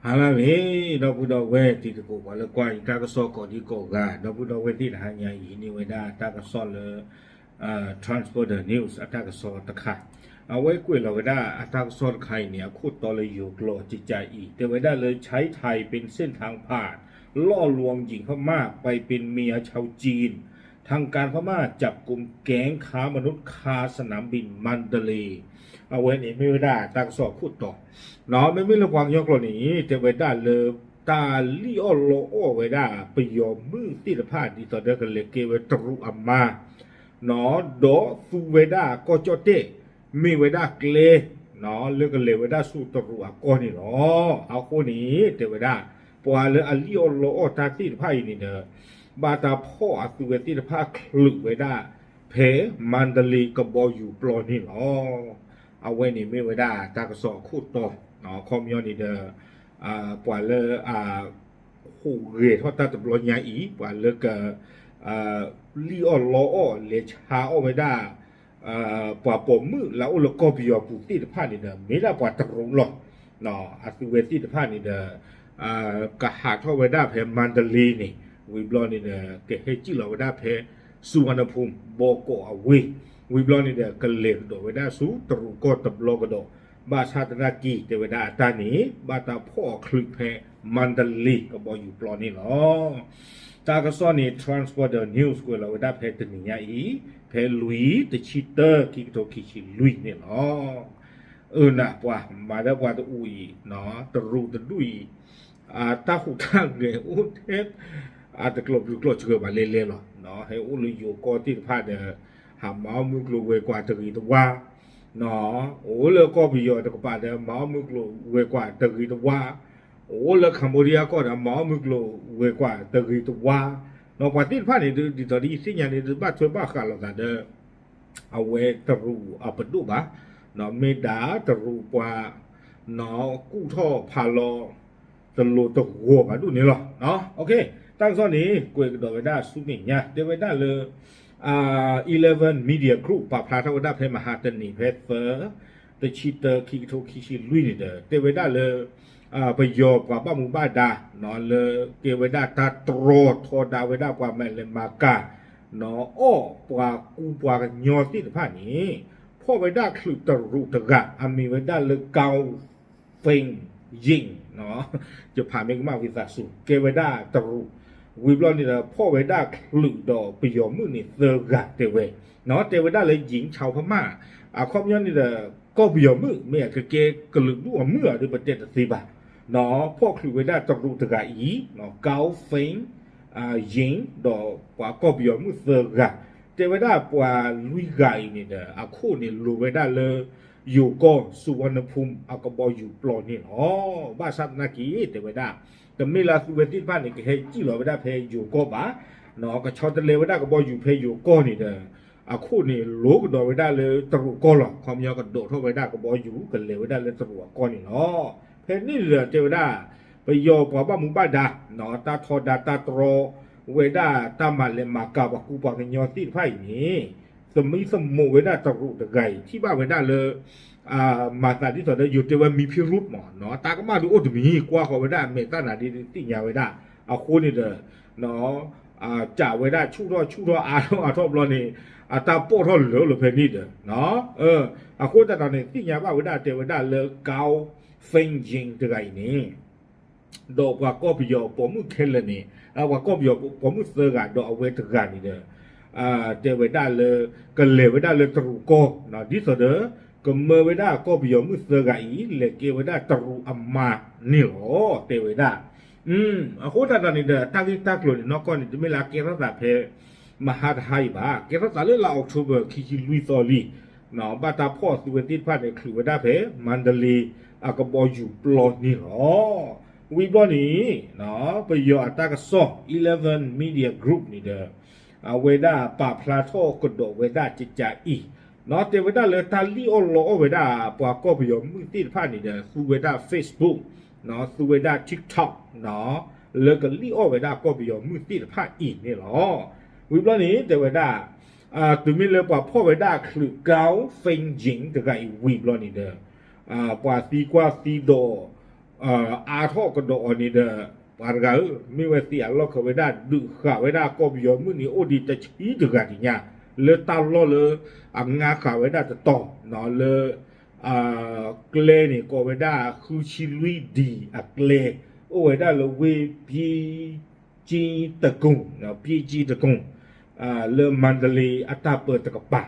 ဟါလၢအဂ့ၤ ဒီပုၢ်ဒီဝဲၢ်တံၤသကိး ပှၤလၢကွၢ်ယတၢ်ကစီၣ်ကိးဒံကိးဂၤ, ဒီပုၢ်ဒီဝဲၢ်သ့ၣ်တဟါညါအံၤ ဟံးန့ၢ်ဝဲဒၣ်တၢ်ကစီၣ်လၢ Transporter News အတၢ်ကစီၣ်တခါ, အဝဲကွဲးလီၤဝဲဒၣ်အတၢ်ကစီၣ်တခါအံၤန့ၣ် အခိၣ်တီလၢယိၤကျိာ်ကကးအံၤ တဲဝဲဒၣ်လၢ ใช้ไทยเป็นเส้นทางผ่าน ล่อลวงหญิงพม่าไปเป็นเมียชาวจีน ทางการพม่าจับกุมแก๊งค้ามนุษย์คาสนามบินมันดาเลย์ အဝဲန့ၣ်မ့ၢ်ဝဲဒၣ်တၢ်ကစီၣ်အခိၣ်တီ, မ့မ့ၢ်လၢပှၤကညီကျိာ်န့ၣ် တဲဝဲဒၣ်လၢ တၢ်လံၣ်အီၣ်လီအီၣ်ဝဲဒၣ်ပယီၤမုၣ်သ့ၣ်တဖၣ် ဒ်သိးဒီးကလဲၤကဲဝဲတရူးအမါ ဒီးသူဝဲဒၣ်ကီၢ်ကၠီၣ်တဲၣ် မ့ၢ်ဝဲဒၣ်ကျဲ လၢကလဲၤဝဲဒၣ်ဆူတရူးအကီၢ်န့ၣ်လီၤ. အဃိန့ၣ် တဲဝဲဒၣ် ပှၤလၢအလံၣ်အီၣ်လီအီၣ်တၢ်သ့ၣ်တဖၣ်အံၤန့ၣ်ဒီး ဘၣ်တၢ်ဖီၣ်အသုဝဲသ့ၣ်တဖၣ်ချုးဝဲဒၣ် ဖဲမါဒလ့ကဘီယူၤပျီန့ၣ်လီၤ. အဝဲန့ၣ်မ့ၢ်ဝဲဒၣ်တၢ်ကစီၣ်အခိၣ်တီ, အခီပညီန့ၣ်ဒီး ပှၤလၢ ဟူးဂဲၤထီၣ်တၢ်တဘျီညါအံၤ ပှၤလၢက လံၣ်အီၣ်လီအီၣ် လဲၤဆါအီၣ်ဝဲဒၣ် ပှၤပိာ်မုၣ်လၢအအိၣ်လၢကီၢ်ပယီၤပူၤသ့ၣ်တဖၣ်န့ၣ်ဒီး မ့ၢ်ဒၣ်ပှၤတရူးလီၤ. အသုဝဲသ့ၣ်တဖၣ်န့ၣ်ဒီး ကဟးထီၣ်ဝဲဒၣ်ဖဲမါဒလ့န့ၣ် ဝံၤဘျီန့ၣ်ဒီး ကဟဲစံၣ်လီၤဝဲဒၣ်ဖဲ စူၤဝါနဖူ ဘီကီးအဝ့ၢ်, ဝံၤဘျီန့ၣ်ဒီး ကလဲၤကဒီးဝဲဒၣ်ဆူတရူးကီၢ်တဘျီကဒီး, ဘၣ်ဆၣ်သနာ်က့ တဲဝဲဒၣ်အတၢ်န့ၣ် ဘၣ်တၢ်ဖီၣ်အီၤချုးဖဲမါဒလ့ကဘီယူၤပျီန့ၣ်လီၤ. တၢ်ကစီၣ်န့ၣ် Transporter News ကွဲးလီၤဝဲဒၣ်ဖဲတနံၤညါအံၤ ဖဲလွံၢ် တဆံတၢ ခံကထိခံဆံလွံၢ်န့ၣ်လီၤ. အၢနၤပှၤ မၤဒီးပှၤတအူအံၤ တရူးတဒူၣ်အံၤ တၢ်ဟူးတၢ်ဂဲၤအိၣ်ထဲ အတကျိၤဘျုးကျိၤဆှၢဘၣ်လဲၣ်လဲၣ်လီၤ. ဟဲအိၣ်လၢယိၤကီၢ်သ့ၣ်တဖၣ်ဒီး ဟးမၤအီၣ်မုၢ်ကျိၤဝဲၤကွာ်တဂ့ၤတဝါ, အိၣ်လၢကီၢ်ပယီၤတကပၤဒီး မၤအီၣ်မုၢ်ကျိၤဝဲၤကွာ်တဂ့ၤတဝါ, အိၣ်လၢ Cambodia ကီၢ်ဒီး မၤအီၣ်မုၢ်ကျိၤဝဲၤကွာ်တဂ့ၤတဝါ, ပှၤသ့ၣ်တဖၣ်န့ၣ် ဒ်သိးဒ်ယသ့ၣ်ညါန့ၣ် တဘၣ်ထွဲဘၣ်ဃးလိာ်သးဒီး အဝဲတရူးအပဒိၣ်ဘၣ်, မ့ၢ်ဒၣ်တရူးပှၤ ကူၣ်ထီၣ်ဖးလီၤ တလိၤတဂီၤဘၣ်ဒိၣ်န့ၣ်လီၤ. တၢ်ကစီၣ်န့ၣ် ကွဲးကဒီးဝဲဒၣ်ဆူမဲာ်ညါ တဲဝဲဒၣ်လၢ Eleven Media Group ပာ်ဖျါထီၣ်ဝဲဒၣ်ဖဲမဟါတနံၤ ဖဲသၢ တဆံတၢ ခံကထိခံဆံလွံၢ်န့ၣ်ဒီး တဲဝဲဒၣ်လၢ ပယီၤပှၤဘၣ်မူဘၣ်ဒါ လၢကဲဝဲဒၣ်တၢ်တြီထီဒါဝဲဒၣ်ပှၤမၤလဲၤမၤကၤ အီၣ်ပှၤကူပှၤကညီသ့ၣ်တဖၣ်န့ၣ် ဖီၣ်ဝဲဒၣ်ချုးတရူးတဂၤ အမံၤဝဲဒၣ်လၢ Gao Fengying, ယဖးမ့ၢ်ကမၣ်ဝံသးစူၤ ကဲဝဲဒၣ်တရူး, ဝံၤဘျီန့ၣ်ဒီး ဖီၣ်ဝဲဒၣ်ချုးဒီးပယီၤမုၣ်န့ၣ်သၢဂၤတဲဝဲ, တဲဝဲဒၣ်လၢ ယိၤ ဆၣ်ဖမၣ်, အခီပညီန့ၣ်ဒီး ကီၢ်ပယီၤမုၣ် မ့ၢ်အကကဲကလုာ်ဒူၣ်အမုၣ်အီၤဒီး ပတဲတသ့ဘၣ်, ဖီၣ်ချုးဝဲဒၣ်တရူးတဂၤအံၤ Gao Fengying ဒီးပှၤကီၢ်ပယီၤမုၣ်သၢဂၤ, တဲဝဲဒၣ်ပှၤလွံၢ်ဂၤအံၤန့ၣ်ဒီး အခိၣ်န့ၣ်လိၤဝဲဒၣ်လၢ ယိၤကီၢ် စူၤဝါနဖူ အကဘီယူၤပျီန့ၣ်လီၤ. ဘၣ်ဆၣ်သနာ်က့ တဲဝဲဒၣ် တမ့ၢ်လၢအသုဝဲသ့ၣ်တဖၣ်န့ၣ် ကဟဲစံၣ်လီၤဝဲဒၣ်ဖဲယိၤကီၢ်ဘၣ်, ကဆီတလဲဝဲဒၣ်ကဘီယူၤဖဲယိၤကီၢ်န့ၣ်ဒီး အခိၣ်န့ၣ်လိၤကဒီးဝဲဒၣ်လၢတရူးကီၢ်လီၤ. အခီပညီကဒိးထီၣ်ဝဲဒၣ်ကဘီယူၤ ကလဲၤဝဲဒၣ်လၢတရူးအကီၢ်န့ၣ်လီၤ. ဖဲန့ၣ်ဒီး တဲဝဲဒၣ် ပယီၤပှၤဘၣ်မူဘၣ်ဒါ တၢ်ထီဒါတၢ်တြီဝဲဒၣ်တၢ်မၤလဲၤမၤကၤပှၤကူပှၤကညီသ့ၣ်တဖၣ်အံၤန့ၣ် သမံသမိးဝဲဒၣ်တရူးတဂၤအံၤ ထံၣ်ဘၣ်ဝဲဒၣ်လၢ မၤသးဒ်သိးဒီး ယိၤတဲဝဲ မံဖံရူၣ်မး တၢ်ကမၣ်ဒုးအိၣ်တမံၤ ကွၢ်ဃီၤဝဲဒၣ်အမဲာ်တၢ်နၤဒ်သ့ၣ်ညါဝဲဒၣ် အဃိန့ၣ်ဒီး စံးဝဲဒၣ်ဆူၣ်ထီၣ်ဆူၣ်ထီၣ်အါထီၣ်အါထီၣ်ဘျီန့ၣ် အတၢ်ပိာ်ထီၣ်လၢာ်လၢဖဲန့ၣ်ဒီး အဃိသတးဒီးန့ၣ် သ့ၣ်ညါဘၣ်ဝဲဒၣ်တဲဝဲဒၣ်လၢ Gao Fengying တဂၤအံၤန့ၣ် ဒီးပှၤကီၢ်ပယီၤပိာ်မုၣ်ခဲလၢာ်န့ၣ် ပှၤကီၢ်ပယီၤပိာ်မုၣ်သၢဂၤဒီးအဝဲတဂၤန့ၣ်ဒီး တဲဝဲဒၣ်လၢ ကလဲၤဝဲဒၣ်လၢတရူးကီၢ် ဒ်သိးဒီး ကမၢဝဲဒၣ်ကီၢ်ပယီၤမုၣ်သၢဂၤအံၤ လဲၤကဲဝဲဒၣ်တရူးအမါန့ၣ်လီၤ တဲဝဲဒၣ်. အဃိသတးဒီးန့ၣ်ဒီး တၢ်ဂ့ၢ်တၢ်ကျိၤန့ၣ် နီၢ်ကီၢ်န့ၣ် တမ့ၢ်လၢအကဲထီၣ်သးဖဲ မဟါတဟါအံၤဘၣ်, ကဲထီၣ်သးလၢလါအီးကထိဘၢၣ် ခံဆံလွံၢ်သီလံ ဘၣ်တၢ်ဖီၣ်အသုဝဲသ့ၣ်တဖၣ်န့ၣ် ချုးဝဲဒၣ်ဖဲ မါဒလ့ အကဘီယူၤပျီန့ၣ်လီၤ. ဝံၤဘျီန့ၣ် ပယီၤအတၢ်ကစီၣ် Eleven Media Group န့ၣ်ဒီး အဝဲဒၣ်ပာ်ဖျါထီၣ်ကဒီးဝဲဒၣ်ကကးအံၤ တဲဝဲဒၣ်လၢတၢ်လံၣ်အီၣ်လီအီၣ်ဝဲဒၣ် ပှၤကီၢ်ပယီၤမုၣ်သ့ၣ်တဖၣ်န့ၣ်ဒီး သူဝဲဒၣ် Facebook သူဝဲဒၣ် TikTok လၢကလံၣ်အီၣ်ဝဲဒၣ်ကီၢ်ပယီၤမုၣ်သ့ၣ်တဖၣ်အံၤန့ၣ်လီၤ. ဝံၤဘျီန့ၣ် တဲဝဲဒၣ် တုၤမ့ၢ်လၢပှၤဖီၣ်ဝဲဒၣ်ချုး Gao Fengying တဂၤအံၤဝံၤဘျီန့ၣ်ဒီး ပှၤသံကွၢ်သံဒိး အါထီၣ်ကဒီးအီၤန့ၣ်ဒီး ပှၤတဂၤဧၢ, မ့ၢ်ဝဲသ့ၣ်အလီၢ်ခၢးဝဲဒၣ်ဒုးဃာ်ဝဲဒၣ်ကီၢ်ပယီၤမုၢ်နံၤအိၣ်ဒံးတဆံတဂၤတညါ လၢတၢ်လီၢ်လၢအငါဃာ်ဝဲဒၣ်တတီၤ လၢ ကျဲန့ၣ် ကိးဝဲဒၣ်ဃုဆံလွံၢ် D အကျဲ အိၣ်ဝဲဒၣ်လၢဝ့ၢ် ပျ့ကၠံတကုံ ပျ့ကၠံတကုံ လၢမၤတလ့အတၢ်ပၢတကပၤ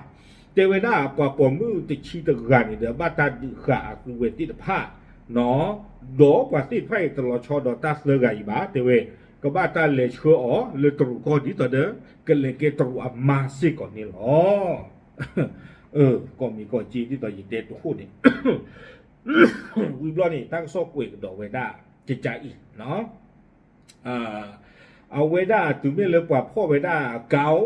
တဲဝဲဒၣ်ပှၤပိာ်မုၣ်တဆံတဂၤန့ၣ်ဒီး ဘၣ်တၢ်ဒုးဃာ်အသုဝဲသ့ၣ်တဖၣ် ဒီးပှၤသ့ၣ်တဖၣ်အံၤတလီၤဆီဒီးတၢ်သၢဂၤအံၤဘၣ် တဲဝဲ ကဘၣ်တၢ်လဲၤဆှၢအီၤလၢတရူးကီၢ်ဒ်သိးဒီး ကလဲၤကဲတရူးအမါစ့ၢ်ကီးန့ၣ်လီၤ. ကီၢ်မံၤကီၢ်က့ဒ်သိးယတဲတဟိၣ်န့ၣ် ဝံၤဘျီန့ၣ် တၢ်ကစီၣ်ကွဲးကဒီးဝဲဒၣ် ကကါအံၤ အဝဲဒၣ်တုၤမ့ၢ်လၢပှၤဖီၣ်ဝဲဒၣ် Gao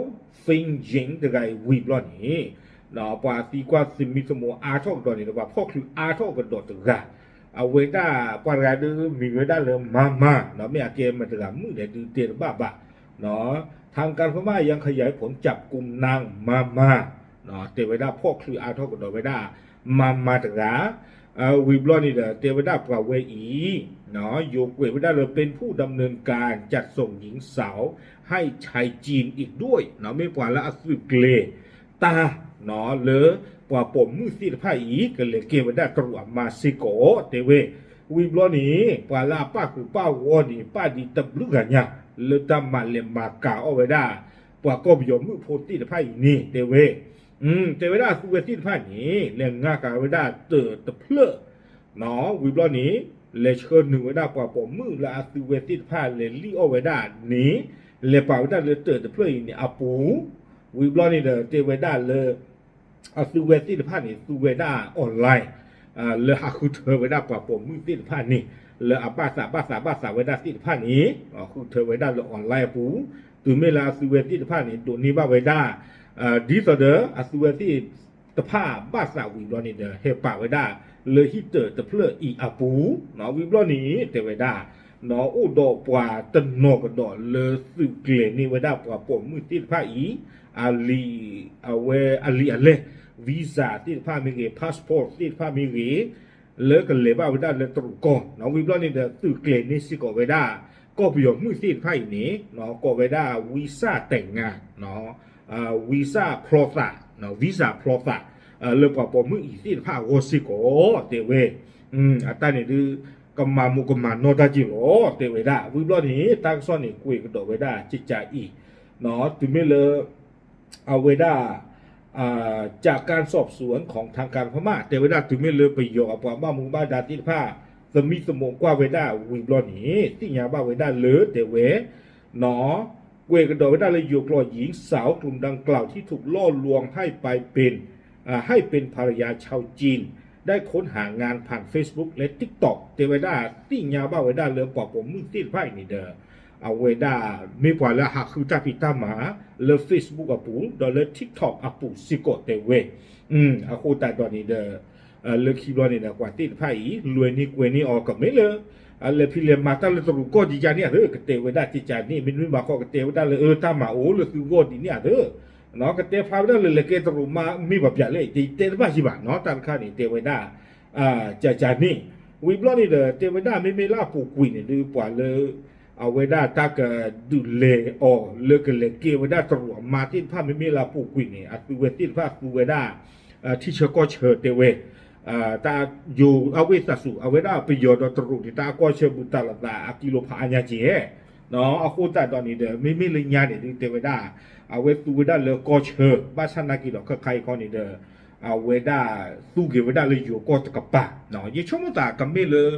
Fengying တဂၤအံၤဝံၤဘျီန့ၣ် ပှၤသံကွၢ်သမံသမိးအါထီၣ်ကဒီးန့ၣ်ဒီး ပှၤဖီၣ်ချုးအါထီၣ်ကဒီးတဂၤ အဝဲဒၣ်ပှၤတဂၤဒုးမံၤဝဲဒၣ်လၢ မါမါ မ့ၢ်အကဲမတၤတဂၤမုၣ်လဲၣ်ဒုးတဲတဘၣ်ဘၣ် ทางการพม่ายังขยายผลจับกุมนางมามา တဲဝဲဒၣ်ဖီၣ်ချုးအါထီၣ်ကဒီးဝဲဒၣ် မါမါတဂၤ ဝံၤဘျီန့ၣ်ဒီး တဲဝဲဒၣ်ပှၤဝဲအံၤ ယိၤကွဲးဝဲဒၣ်လၢ เป็นผู้ดำเนินการจัดส่งหญิงสาวให้ใช้จีนอีกด้วย မ့ၢ်ပှၤလၢအသုးကျဲၤတၢ် လၢပှၤပိာ်မုၣ်သ့ၣ်တဖၣ်အံၤ ကလဲၤကဲဝဲဒၣ်တရူးအမါစ့ၢ်ကီး တဲဝဲ ဝံၤဘျီန့ၣ် ပှၤလၢအပၣ်ဃုာ်ပၣ်ဂီၢ်န့ၣ် ပၣ်ဒံးတဘျုးဂၤညါ လၢတၢ်မၤလဲၤမၤကၤအီၣ်ဝဲဒၣ် ပှၤကီၢ်ပယီၤမုၣ်ဖိသ့ၣ်တဖၣ်အံၤန့ၣ် တဲဝဲ တဲဝဲဒၣ်အသုဝဲသ့ၣ်တဖၣ်န့ၣ် လဲၤငါဃာ်ဝဲဒၣ်တၢးတဖျၢၣ် ဝံၤဘျီန့ၣ် လဲၤဆှၢနုာ်ဝဲဒၣ်ပှၤပိာ်မုၣ်လၢအသုဝဲသ့ၣ်တဖၣ်လဲၤလံၣ်အီၣ်ဝဲဒၣ်န့ၣ် လဲၤပာ်ဝဲဒၣ်လၢတၢးတဖျၢၣ်အံၤန့ၣ်အပူၤ ဝံၤဘျီန့ၣ်ဒီး တဲဝဲဒၣ်လၢ အသုဝဲသ့ၣ်တဖၣ်န့ၣ် သူဝဲဒၣ် online လၢဟးဃုထၢဝဲဒၣ်ပှၤပိာ်မုၣ်သ့ၣ်တဖၣ်န့ၣ် လၢအဘၣ်သးဘၣ်သးဘၣ်သးဝဲဒၣ်သ့ၣ်တဖၣ်န့ၣ် ဃုထၢဝဲဒၣ်လၢ online အပူၤ တုၤမ့ၢ်လၢအသုဝဲသ့ၣ်တဖၣ်န့ၣ် ဒိးန့ၢ်ဘၣ်ဝဲဒၣ် ဒ်သိးဒီး အသုဝဲသ့ၣ်တဖၣ်ဘၣ်သးဝံၤဘျီန့ၣ်ဒီး ဟဲပာ်ဝဲဒၣ်လၢဟံၣ်တၢးတဖျၢၣ်အံၤအပူၤ ဝံၤဘျီန့ၣ် တဲဝဲဒၣ် အိၣ်ဒီးပှၤတနီၤကဒီးလၢသုးကျဲၤန့ၢ်ဝဲဒၣ်ပှၤပိာ်မုၣ်သ့ၣ်တဖၣ်အံၤ အလံာ် အဝဲအလံာ်အလဲၢ် visa သ့ၣ်တဖၣ်မ့ၢ်ဂ့ၤ passport သ့ၣ်တဖၣ်မ့ၢ်ဂ့ၤ လၢကလဲၤဘၣ်ဝဲဒၣ်လၢတရူးကီၢ် ဝံၤဘျီန့ၣ်ဒီး သုးကျဲၤန့ၢ်စ့ၢ်ကီးဝဲဒၣ် ကီၢ်ပယီၤမုၣ်သ့ၣ်တဖၣ်အံၤန့ၣ် ကိးဝဲဒၣ် visa တဲၣ်ငါ visa ဖျီသး visa ဖျီသး လၢပှၤပိာ်မုၣ်အံၤသ့ၣ်တဖၣ်အဂီၢ်စ့ၢ်ကီး တဲဝဲ အတၢ်န့ၣ်ဒုး ကမၤမူကမၤနီၢ်တၢ်က့ၤလီၤ တဲဝဲဒၣ် ဝံၤဘျီန့ၣ် တၢ်ကစီၣ်န့ၣ် ကွဲးကဒီးဝဲဒၣ် ကကါအံၤ တုၤမ့ၢ်လၢ အဝဲဒၣ် จากการสอบสวนของทางการพม่า တဲဝဲဒၣ်တုၤမ့ၢ်လၢပယီၤအပှၤဘၣ်မူဘၣ်ဒါသ့ၣ်တဖၣ် သမံသမိးကွၢ်ဝဲဒၣ်ဝံၤဘျီန့ၣ် သ့ၣ်ညါဘၣ်ဝဲဒၣ်လၢတဲဝဲ ကွဲးကဒီးဝဲဒၣ်လၢယိၤကျိာ် หญิงสาวกลุ่มดังกล่าวที่ถูกล่อลวงให้ไปเป็น ให้เป็นภรรยาชาวจีน ได้ค้นหางานผ่าน Facebook และ TikTok တဲဝဲဒၣ် သ့ၣ်ညါဘၣ်ဝဲဒၣ်လၢပှၤပိာ်မုၣ်သ့ၣ်တဖၣ်အံၤန့ၣ်ဒီး အဝဲဒၣ် မ့ၢ်ပှၤလၢဟးဃုတၢ်ဖံးတၢ်မၤ လၢ Facebook အပူၤ ဒီးလၢ TikTok အပူၤစ့ၢ်ကီးတဲဝဲ အဃိသတးဒီးန့ၣ်ဒီး လၢခံဘျီန့ၣ်ဒီး ပှၤသ့ၣ်တဖၣ်အံၤ လွဲန့ၢ်ကွဲန့ၢ်အီၤကမ့ၢ်လၢ လဲၤဖံးလဲၤမၤတၢ်လၢတရူးကီၢ်ဒ်ယၤန့ၣ်ဧါသၢ ကတဲဝဲဒၣ်ကကါန့ၣ် မ့တမ့ၢ်ဘၣ်ဃီ ကတဲဝဲဒၣ်လၢ အၢ တၢ်မၤအိၣ်လၢသုဂီၢ်ဒ်န့ၣ်ဧါသၢ ကတဲဖျါဝဲဒၣ်လၢလဲၤကဲတရူးမါမ့ၢ်ဘၣ်ပၠးလဲၣ် ယတဲတဘၣ်ယံၤဘၣ်နီၤ တၢ်တခါန့ၣ် တဲဝဲဒၣ် ကကါန့ၣ် ဝံၤဘျီန့ၣ်ဒီး တဲဝဲဒၣ်မ့မ့ၢ်လၢအပူၤကွံာ်န့ၣ်ဒုး ပှၤလၢ အဝဲဒၣ်တၢ်ကဒုးလဲၤအီၤလၢကလဲၤကဲဝဲဒၣ်တရူးအမါသ့ၣ်တဖၣ် မ့မ့ၢ်လၢအပူၤကွံာ်န့ၣ် အသုဝဲသ့ၣ်တဖၣ်သူဝဲဒၣ် ထံဆၢကီၢ်ဆၢတဲဝဲ တၢ်ယိၤအဝ့ၢ်သးစူၤ အဝဲဒၣ်ပယီၤဒီးတရူးန့ၣ် တၢ်အကီၢ်ဆၢဘူးတၢ်လီၤသးအကံလိဖးအါညါက့ၤ အဃိသတးဒီးန့ၣ်ဒီး မ့မ့ၢ်လၢညါန့ၣ်ဒုး တဲဝဲဒၣ် အဝဲသူဝဲဒၣ်လၢကီၢ်ဆၢ ဘၣ်ဆၣ်နာ်က့ၤဒီးခဲခါအံၤခီန့ၣ်ဒီး အဝဲဒၣ်သူက့ၤဝဲဒၣ်လၢယိၤကီၢ်တကပၤ ယဆိကမိၣ်သးကမ့ၢ်လၢ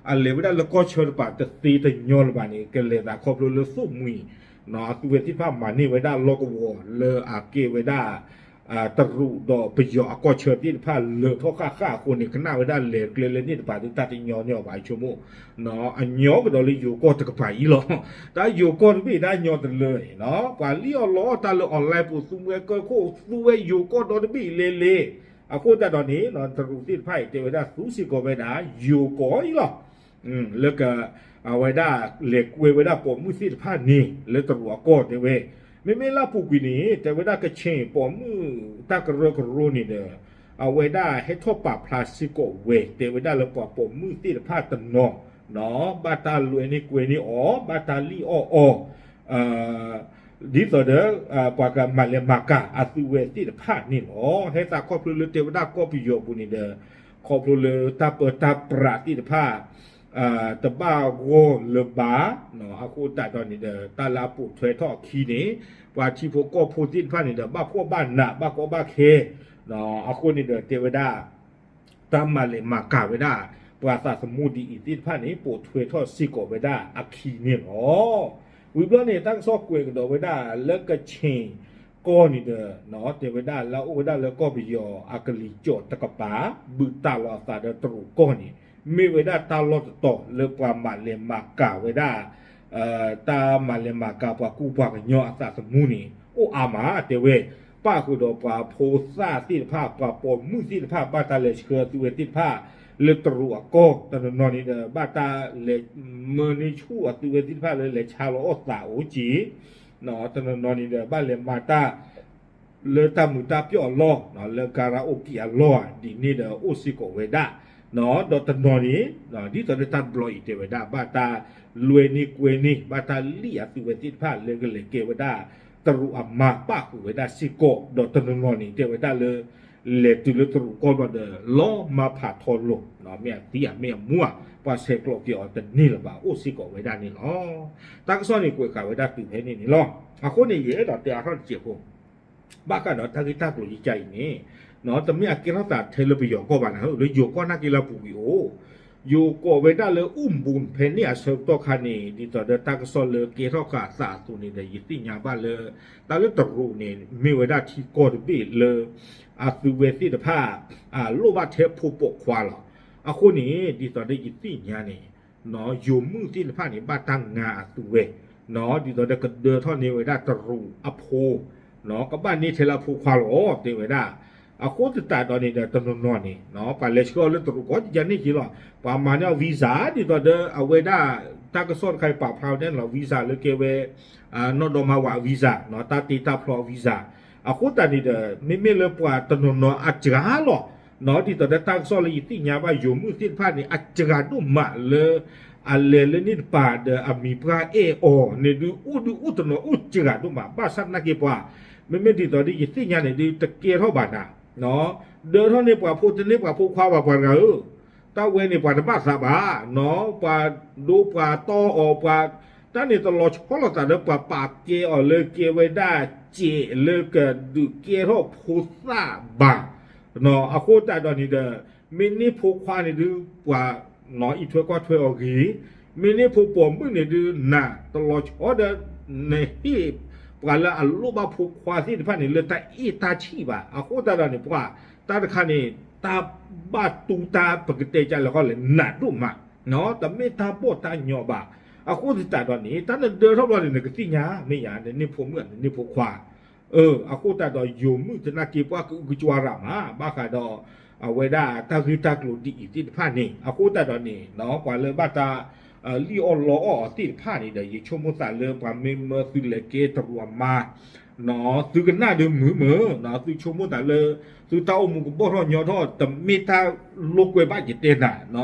အလဲၤဝဲဒၣ်လၢကီၢ်ဆၢတကပၤတသ့တညီလၢၤဘၣ်န့ၣ် ကလဲၤသးခီဖျိလၢသိၣ်မှံၤ အသုဝဲသ့ၣ်တဖၣ်မၤန့ၢ်ဝဲဒၣ်လီၢ်ကဝီၤလၢအကဲဝဲဒၣ် တရူးဒီးပယီၤအကီၢ်ဆၢသ့ၣ်တဖၣ်လၢာ်ထီၣ်ဃၣ်ဃၣ်အဃိန့ၣ် ကနၣ်ဝဲဒၣ်လဲၤကျဲလၢန့ၣ်တကပၤဒုး တၢ်တညီန့ၢ်အီၤဘၣ် ယဆိကမိၣ် အညီကဒီးလၢယိၤကီၢ်တကပၤအံၤလီၤ. တၢ်ယိၤကီၢ်တဘ့ၣ်တၢ်ညီတလၢန့ၣ် ပှၤလံၣ်အီၣ်လီအီၣ်တၢ်လၢ online ပူၤ သူဝဲကၢၢ်ခိၣ် သူဝဲယိၤကီၢ်ဒီတဘ့ၣ်လဲၤလဲၤ အဃိသတးဒီးန့ၣ် တရူးသ့ၣ်တဖၣ်အံၤ တဲဝဲဒၣ်သူစ့ၢ်ကီးဝဲဒၣ် ယိၤကီၢ်အံၤလီၤ. လၢက အဝဲဒၣ်လဲၤကွဲဝဲဒၣ်ပိာ်မုၣ်သ့ၣ်တဖၣ်န့ၣ် လၢတရူးအကီၢ်တဲဝဲ မ့မ့ၢ်လၢအပူၤကွံာ်န့ၣ် တဲဝဲဒၣ်ကခ့ၣ်ပိာ်မုၣ်တၢ်ကရၢကရိန့ၣ်ဒီး အဝဲဒၣ်ဟဲထီၣ်ပာ်ဖျါစ့ၢ်ကီးဝဲ တဲဝဲဒၣ်လၢပှၤပိာ်မုၣ်သ့ၣ်တဖၣ်တနီၤ ဘၣ်တၢ်လွဲန့ၢ်ကွဲန့ၢ်အီၤ, ဘၣ်တၢ်လံၣ်အီၣ်အီၤ, ဒ်သိးဒီး ပှၤကမၤလဲၤမၤကၤအသုဝဲသ့ၣ်တဖၣ်န့ၣ်လီၤ. ဟဲသးခီဖျိလၢတဲဝဲဒၣ်ကီၢ်ပယီၤပူၤန့ၣ်ဒီး ခီဖျိလၢတၢ်ပၢတၢ်ပြးသ့ၣ်တဖၣ် တဘၣ်ဂီၢ်လၢၤဘၣ်, အဃိသတးဒီးန့ၣ်ဒီး တၢ်လၢအပိာ်ထွဲထီၣ်အခံန့ၣ် ပှၤထံဖိကီၢ်ဖိသ့ၣ်တဖၣ်န့ၣ်ဒီး ဘၣ်ဖှီၣ်ဘၣ်နး ဘၣ်ကီဘၣ်ခဲ, အဃိန့ၣ်ဒီးတဲဝဲဒၣ် တၢ်မၤလဲၤမၤကၤဝဲဒၣ် ပှၤသးသမူဒ်အံၤသ့ၣ်တဖၣ်န့ၣ် ပိာ်ထွဲထီၣ်စ့ၢ်ကီးဝဲဒၣ်အခံန့ၣ်လီၤ. ဝံၤဘျီန့ၣ် တၢ်ကစီၣ်ကွဲးကဒီးဝဲဒၣ်လၢကခ့ၣ်ကီၢ်န့ၣ်ဒီး တဲဝဲဒၣ်လၢအအိၣ်ဝဲဒၣ်လၢကီၢ်ပယီၤအကလံၤကၠီၣ်တကပၤ ဘုးတၢ်လီၤအသးဒီးတရူးကီၢ်န့ၣ် မ့ၢ်ဝဲဒၣ်တၢ်လီၢ်တတီၤလၢပှၤမၤလဲၤမၤကၤဝဲဒၣ် တၢ်မၤလဲၤမၤကၤပှၤကူပှၤကညီအသးသမူန့ၣ် အိၣ်အါမး တဲဝဲ, ပၣ်ဃုာ်ဒီးပှၤဖိသၣ်သ့ၣ်တဖၣ် ပှၤပိာ်မုၣ်သ့ၣ်တဖၣ် ဘၣ်တၢ်လဲၤဆှၢအသုဝဲသ့ၣ်တဖၣ် လၢတရူးအကီၢ် တနီၤနီၤန့ၣ်ဒီး ဘၣ်တၢ်လဲၤမၢန့ၢ်ဆူၣ်အသုဝဲသ့ၣ်တဖၣ်လၢလဲၤဆါလီၤအီၣ်သးအိၣ်က့ၤ, တနီၤနီၤန့ၣ်ဒီး ဘၣ်လဲၤမၤတၢ် လၢတၢ်မုာ်တၢ်ပျီၣ်အလီၢ် လၢ karaoke အလီၢ် ဒ်န့ၣ်ဒီးအိၣ်စ့ၢ်ကီးဝဲဒၣ်, ဒီးတနီၤန့ၣ် ဒ်သိးလၢတၢ်တဘျီအံၤတဲဝဲဒၣ် ဘၣ်တၢ်လွဲန့ၢ်ကွဲန့ၢ် ဘၣ်တၢ်လံၣ်အသုဝဲသ့ၣ်တဖၣ်လၢကလဲၤကဲဝဲဒၣ် တရူးအမါ ပၣ်ဃုာ်ဝဲဒၣ်စ့ၢ်ကီး ဒီးတနီၤနီၤန့ၣ် တဲဝဲဒၣ်လၢ လဲၤတုၤလၢတရူးကီၢ်ဘျီဒီး လီၤမၢ်ဖးထီလိၤ, မ့ၢ်အသံအမ့ၢ်အမူဧါ ပှၤဆဲးကျိးက့ၤအီၤတန့ၢ်လၢၤဘၣ် အိၣ်စ့ၢ်ကီးဝဲဒၣ်န့ၣ်လီၤ. တၢ်ကစီၣ်န့ၣ်ကွဲးဃာ်ဝဲဒၣ်တုၤဖဲန့ၣ်န့ၣ်လီၤ. အဃိန့ၣ် ယအဲၣ်ဒိးတဲအါထီၣ်တစဲးဖိ ဘၣ်ဃးဒီးတၢ်ဂ့ၢ်တၢ်ကျိၤယကါအံၤန့ၣ်, တမ့ၢ်အကဲထီၣ်သးထဲလၢပယီၤကီၢ်ဘၣ်နၤဧၢ, လၢယိၤကီၢ်နာ်က့လၢအပူၤကွံာ်အိၣ်, ယိၤကီးဝဲဒၣ်လၢအူၣ်ဘိဖဲန့ၣ်အဆၢကတီၢ်ခါန့ၣ် ဒ်သိးဒီးတၢ်ကစီၣ်လၢကဲထီၣ်ဃာ်အသးအသိးန့ၣ်ဒီး ယသ့ၣ်ညါဘၣ်လၢ တၢ်လၢတရူးန့ၣ် မ့ၢ်ဝဲဒၣ်ထံကီၢ်တဘ့ၣ်လၢ အသုဝဲသ့ၣ်တဖၣ် လိၣ်ဘၣ်ထဲဖိပိာ်ခွါလီၤ. အဃိန့ၣ် ဒ်သိးဒီးယသ့ၣ်ညါန့ၣ် ယိၤမုၣ်သ့ၣ်တဖၣ်န့ၣ် ဘၣ်တၢ်ငါအသုဝဲ, ဒ်သိးဒီးကဒၢထီၣ်န့ၢ်ဝဲဒၣ်တရူးအဖိ, ကဘၣ်န့ၢ်ထဲလၢအဖိခွါလီၤ တဲဝဲဒၣ်. အဃိသတးဒီးန့ၣ်ဒီးတနီၤနီၤန့ၣ် ပှၤလဲၤဆှၢအီၤလၢတရူးကီၢ်ယၤန့ၣ်က့ၤလီၤ. ပှၤမၤန့ၢ်အီၤ visa ဒ်သိးဒီးအဝဲဒၣ် တၢ်ကစီၣ်တခါအံၤပာ်ဖျါဝဲဒၣ်န့ၣ်လီၤ visa လၢကဲဝဲ နီၢ်ဒီမါဝၤ visa တၢ်တ့တၢ်ဖျီ visa. အဃိသတးန့ၣ်ဒီး မ့မ့ၢ်လၢပှၤတနီၤနီၤအစှၤလီၤ ဒ်သိးဒီးတၢ်ကစီၣ်လၢယသ့ၣ်ညါဘၣ်ယိၤမုၣ်သ့ၣ်တဖၣ်န့ၣ် အစှၤဒိၣ်မးလၢ အလဲၤလၢန့ၣ်တပၤဒီးအမံၤပှၢ်အဲၣ်အီၤန့ၣ်ဒုး အိၣ်ဒုးအိၣ်တနီၤအိၣ်စှၤဒိၣ်မး ဘၣ်ဆၣ်သနာ်က့ပှၤ မ့မ့ၢ်ဒ်သိးဒီးယသ့ၣ်ညါန့ၣ်ဒုး တကဲထီၣ်ဘၣ်နၤ ဒၢထီၣ်န့ၢ်ပှၤဖိတန့ၢ်ပှၤဖိခွါဘၣ်ပှၤတဂၤဧၢ, တၢ်ဝဲန့ၣ်ပှၤတဘၣ်သးဘၣ်, ပှၤဒိပှၤတီအီၤပှၤ, တၢ်န့ၣ်တလီၤဆီလိာ်သးဒီးပှၤပာ်ကဲအီၤလၢကဲဝဲဒၣ်စဲးလၢကဒုးကဲထီၣ်ဖိသၣ်ဘၣ်. အဃိသတးဒီးန့ၣ်ဒီး မ့ၢ်န့ၢ်ဖိခွါန့ၣ်ဒုး ပှၤအံးထွဲကွၢ်ထွဲအီၤဂ့ၤ, မ့ၢ်န့ၢ်ဖိပိာ်မုၣ်န့ၣ်ဒုး နတလီၤဆီဒီး နဟ့ၣ်ပှၤလၢအလိၣ်ဘၣ်ဖိခွါသ့ၣ်တဖၣ်န့ၣ် လၢတၢ်အ့ၣ်တၢ်ဆံၣ်ဘၣ်. အဃိသတးဒီးန့ၣ် ပှၤ တၢ်တခါန့ၣ် တၢ်ဘၣ်တူၢ်တၢ်ပကတဲကလဲၣ်ဃီလဲၣ် နးဒိၣ်မး, တမ့ၢ်တၢ်ဘီၣ်တၢ်ညီဘၣ်. အဃိသတးဒီးန့ၣ် တၢ်နဒၢထီၣ်ဘျီန့ၣ် နကသ့ၣ်ညါ မ့ၢ်ယၤ နန့ၢ်ဖိမုၣ် နန့ၢ်ဖိခွါ အဃိသတးဒီးယိၤမုၣ်သနာ်က့ ပှၤကအုကစွါရၣ်မး ဘၣ်ဃးဒီး အဝဲဒၣ်တၢ်ဂ့ၢ်တၢ်ကျိၤဒ်အံၤသ့ၣ်တဖၣ်န့ၣ် အဃိသတးဒီးန့ၣ် ပှၤလၢဘၣ်တၢ် လံၣ်အီၣ်လီအီၣ်အီၤသ့ၣ်တဖၣ်န့ၣ်ဒီး ယဆိကမိၣ်သးလၢပှၤမ့ၢ်မၢသုလဲၤကဲတရူးအမါ သုကနၣ်ဒုးမုာ်မုာ် သုဆိကမိၣ်သးလၢ သုတၢ်အိၣ်မူကဘီၣ်ထီၣ်ညီထီၣ် တမ့ၢ်တၢ်လိာ်ကွဲဘၣ်ယတဲနၤ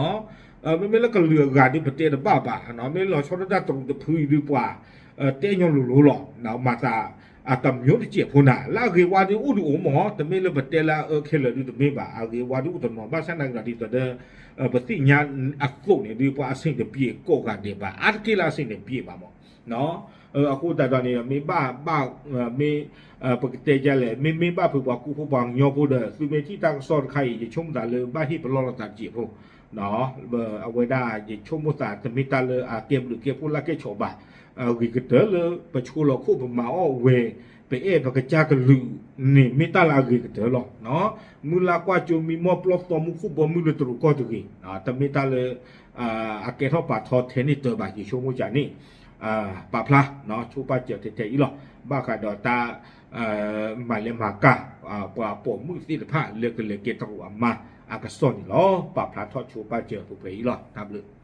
မ့မ့ၢ်လၢကလုာ်အဂၤဒုးပတဲတဘၣ်ဘၣ် မ့ၢ်လီၤဆီဒၣ်တၢ်တရူးတဖုအံၤဒုးပှၤ တဲညီလိၤလိၤလီၤ မၤသး အတမျိုးတစဲးဖိနၤ လၢအဂ့ၤဝါဒုးအိၣ်ဒုးအိၣ်မး တမ့ၢ်လၢပတဲလၢအအၢခဲလၢာ်ဒုးတမ့ၢ်ဘၣ် အဂ့ၤဝါဒုးအိၣ်တနီၤ ဘၣ်ဆၣ်သနာ်က့ဒီးဒ်သိးဒီး ပသ့ၣ်ညါအသိးန့ၣ်ဒုး ပှၤအဆင်တပြေကိးဂၤဒဲးဘၣ် အါတက့ၢ်လၢအဆင်တပြေဘၣ်မး အဃိသတးဒီးန့ၣ် မ့ၢ်ဘၣ်ဘၣ် မ့ၢ် ပကတဲဒ်လဲၣ် မ့မ့ၢ်ဘၣ်ဖုးပှၤကူဖိပှၤကညီဖိဒီး သုမ့ၢ်ထံၣ်တၢ်ကစီၣ်တခါအံၤ ယဆိကမိၣ်သးလၢဘၣ်ဟ့ၣ်ပလီၢ်လိာ်သးတစဲးဖိ အဝဲဒၣ်ယဆိကမိၣ်သးတမ့ၢ်တၢ်လၢအကဲဘျုးကဲဖှိၣ်လၢကဲဆီးဘၣ် အဂ့ၤကတၢၢ်လၢပဆိလီၤခိၣ်ပမၤအီၣ်ဝဲ ပအဲၣ်ပကစၢ်ကလုာ်န့ၣ် မ့ၢ်တၢ်လၢအဂ့ၤကတၢၢ်လီၤ. မုၢ်လၢ်ကွၢ်စိမံမီၢ်ပျီသီမူခိၣ်ဘီမုၢ်လၢတရူးကီၢ်တဂ့ၤ တမ့ၢ်တၢ်လၢ အကဲထီၣ်ပာ်ထီထဲန့ၣ်တၢ်ဘၣ် ယဆိကမိၣ်ကန့ၣ် ပာ်ဖျါ ဆိပာ်စၢၤထဲထဲအံၤလီၤ. ဘၣ်ဃးဒီးတၢ် မၤလဲၤမၤကၤ ပှၤပိာ်မုၣ်သ့ၣ်တဖၣ်လၢကလဲၤကဲတရူးအမါအကစီၣ်န့ၣ်လီၤ. ပာ်ဖျါထီၣ်ဆိပာ်စၢၤပှဲၤပှဲၤအံၤလီၤ. တၢ်ဘျုး